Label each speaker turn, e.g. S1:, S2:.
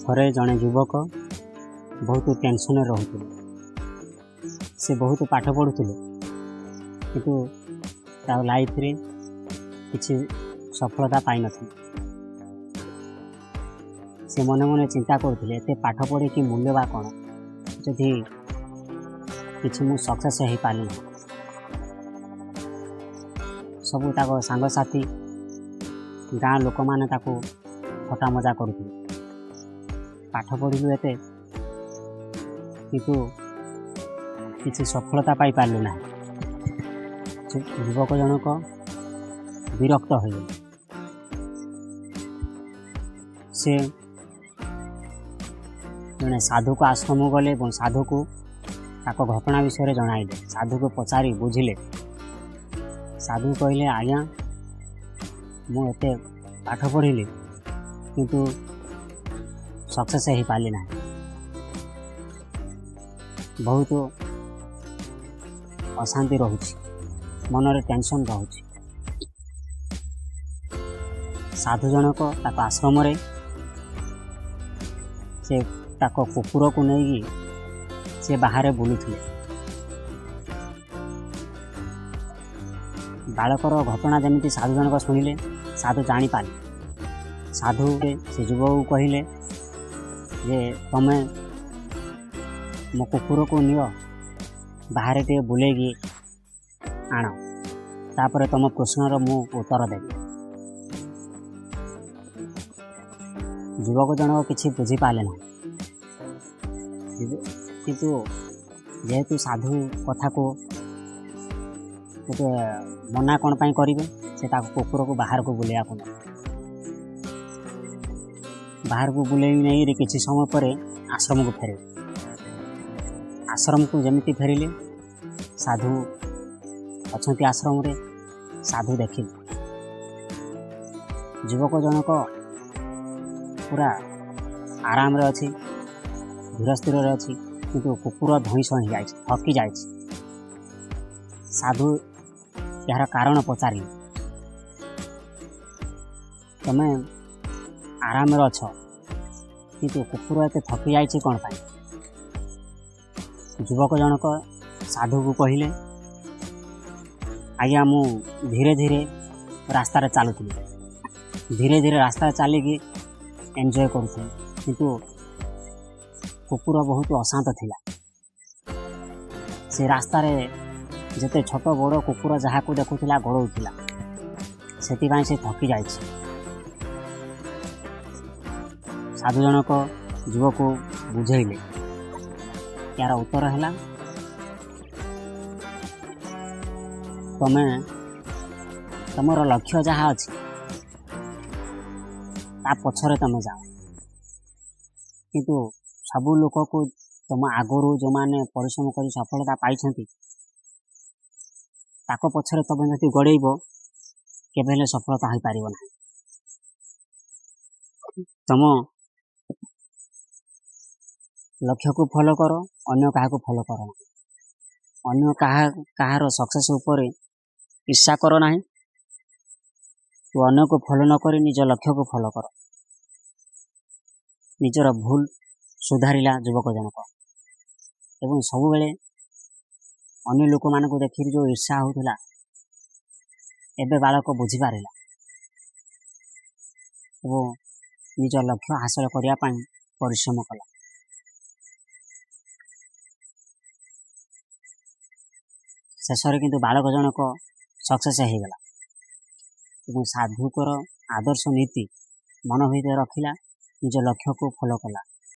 S1: ଥରେ ଜଣେ ଯୁବକ ବହୁତ ଟେନସନରେ ରହୁଥିଲେ। ସେ ବହୁତ ପାଠ ପଢ଼ୁଥିଲେ, କିନ୍ତୁ ତା ଲାଇଫରେ କିଛି ସଫଳତା ପାଇନଥିଲେ। ସେ ମନେ ମନେ ଚିନ୍ତା କରୁଥିଲେ, ଏତେ ପାଠ ପଢ଼ିକି ମୂଲ୍ୟ ବା କ'ଣ ଯଦି କିଛି ମୁଁ ସକ୍ସେସ୍ ହେଇପାରିଲି ନାହିଁ। ସବୁ ତାଙ୍କ ସାଙ୍ଗସାଥି, ଗାଁ ଲୋକମାନେ ତାକୁ ଥଟ୍ଟା ମଜା କରୁଥିଲେ, ପାଠ ପଢ଼ିଲୁ ଏତେ, କିନ୍ତୁ କିଛି ସଫଳତା ପାଇପାରିଲୁ ନାହିଁ। ଯୁବକ ଜଣକ ବିରକ୍ତ ହୋଇଗଲେ। ସେ ଜଣେ ସାଧୁକୁ ଆଶ୍ରମ ଗଲେ ଏବଂ ସାଧୁକୁ ତାଙ୍କ ଘଟଣା ବିଷୟରେ ଜଣାଇଲେ। ସାଧୁକୁ ପଚାରି ବୁଝିଲେ। ସାଧୁ କହିଲେ, ଆଜ୍ଞା, ମୁଁ ଏତେ ପାଠ ପଢ଼ିଲି, କିନ୍ତୁ ସକ୍ସେସ୍ ହେଇପାରିଲି ନାହିଁ। ବହୁତ ଅଶାନ୍ତି ରହୁଛି, ମନରେ ଟେନସନ୍ ରହୁଛି। ସାଧୁ ଜଣକ ତାଙ୍କ ଆଶ୍ରମରେ ସେ ତାଙ୍କ କୁକୁରକୁ ନେଇକି ସେ ବାହାରେ ବୁଲୁଥିଲେ। ବାଳକର ଘଟଣା ଯେମିତି ସାଧୁ ଜଣକ ଶୁଣିଲେ, ସାଧୁ ଜାଣିପାରିଲେ। ସାଧୁ ସେ ଯୁବକକୁ କହିଲେ ଯେ ତମେ ମୋ କୁକୁରକୁ ନିଅ, ବାହାରେ ଟିକେ ବୁଲେଇକି ଆଣ, ତାପରେ ତମ ପ୍ରଶ୍ନର ମୁଁ ଉତ୍ତର ଦେବି। ଯୁବକ ଜଣକ କିଛି ବୁଝିପାରିଲେ ନାହିଁ, କିନ୍ତୁ ଯେହେତୁ ସାଧୁ କଥାକୁ ଗୋଟେ ମନା କ'ଣ ପାଇଁ କରିବେ, ସେ ତାକୁ କୁକୁରକୁ ବାହାରକୁ ବୁଲେଇବାକୁ ନେଲେ। ବାହାରକୁ ବୁଲେଇ ନେଇକରି କିଛି ସମୟ ପରେ ଆଶ୍ରମକୁ ଫେରିଲେ। ଆଶ୍ରମକୁ ଯେମିତି ଫେରିଲେ, ସାଧୁ ଅଛନ୍ତି ଆଶ୍ରମରେ। ସାଧୁ ଦେଖିଲେ ଯୁବକ ଜଣକ ପୁରା ଆରାମରେ ଅଛି, ଧୀର ସ୍ଥିରରେ ଅଛି, କିନ୍ତୁ କୁକୁର ଧଇଁ ସଇଁ ହେଇଯାଇଛି, ଥକି ଯାଇଛି। ସାଧୁ ଏହାର କାରଣ ପଚାରିଲେ, ତମେ ଆରାମରେ ଅଛ, କିନ୍ତୁ କୁକୁର ଏତେ ଥକି ଯାଇଛି କ'ଣ ପାଇଁ? ଯୁବକ ଜଣକ ସାଧୁକୁ କହିଲେ, ଆଜ୍ଞା, ମୁଁ ଧୀରେ ଧୀରେ ରାସ୍ତାରେ ଚାଲୁଥିଲି, ଧୀରେ ଧୀରେ ରାସ୍ତାରେ ଚାଲିକି ଏନ୍ଜୟ କରୁଥିଲି, କିନ୍ତୁ କୁକୁର ବହୁତ ଅଶାନ୍ତ ଥିଲା। ସେ ରାସ୍ତାରେ ଯେତେ ଛୋଟ ବଡ଼ କୁକୁର ଯାହାକୁ ଦେଖୁଥିଲା ଗୋଡ଼ଉଥିଲା, ସେଥିପାଇଁ ସେ ଥକି ଯାଇଛି। ସାଧୁ ଜଣକ ଯୁବକୁ ବୁଝେଇଲେ, ଏହାର ଉତ୍ତର ହେଲା, ତମେ ତମର ଲକ୍ଷ୍ୟ ଯାହା ଅଛି ତା ପଛରେ ତମେ ଯାଅ, କିନ୍ତୁ ସବୁ ଲୋକକୁ ତମ ଆଗରୁ ଯେଉଁମାନେ ପରିଶ୍ରମ କରି ସଫଳତା ପାଇଛନ୍ତି ତାଙ୍କ ପଛରେ ତମେ ଯଦି ଗୋଡ଼େଇବ, କେବେ ହେଲେ ସଫଳତା ହୋଇପାରିବ ନାହିଁ। ତମ ଲକ୍ଷ୍ୟକୁ ଫଲୋ କର, ଅନ୍ୟ କାହାକୁ ଫଲୋ କର ନାହିଁ। ଅନ୍ୟ କାହାର ସକ୍ସେସ୍ ଉପରେ ଈର୍ଷା କର ନାହିଁ। ତୁ ଅନ୍ୟକୁ ଫଲୋ ନ କରି ନିଜ ଲକ୍ଷ୍ୟକୁ ଫଲୋ କର। ନିଜର ଭୁଲ ସୁଧାରିଲା ଯୁବକ ଜଣକ ଏବଂ ସବୁବେଳେ ଅନ୍ୟ ଲୋକମାନଙ୍କୁ ଦେଖିକି ଯେଉଁ ଈର୍ଷା ହେଉଥିଲା, ଏବେ ବାଳକ ବୁଝିପାରିଲା ଏବଂ ନିଜ ଲକ୍ଷ୍ୟ ହାସଲ କରିବା ପାଇଁ ପରିଶ୍ରମ କଲା। ଶେଷରେ କିନ୍ତୁ ବାଳକ ଜଣକ ସକ୍ସେସ୍ ହେଇଗଲା ଏବଂ ସାଧୁଙ୍କର ଆଦର୍ଶ ନୀତି ମନ ଭିତରେ ରଖିଲା, ନିଜ ଲକ୍ଷ୍ୟକୁ ଫଲୋ କଲା।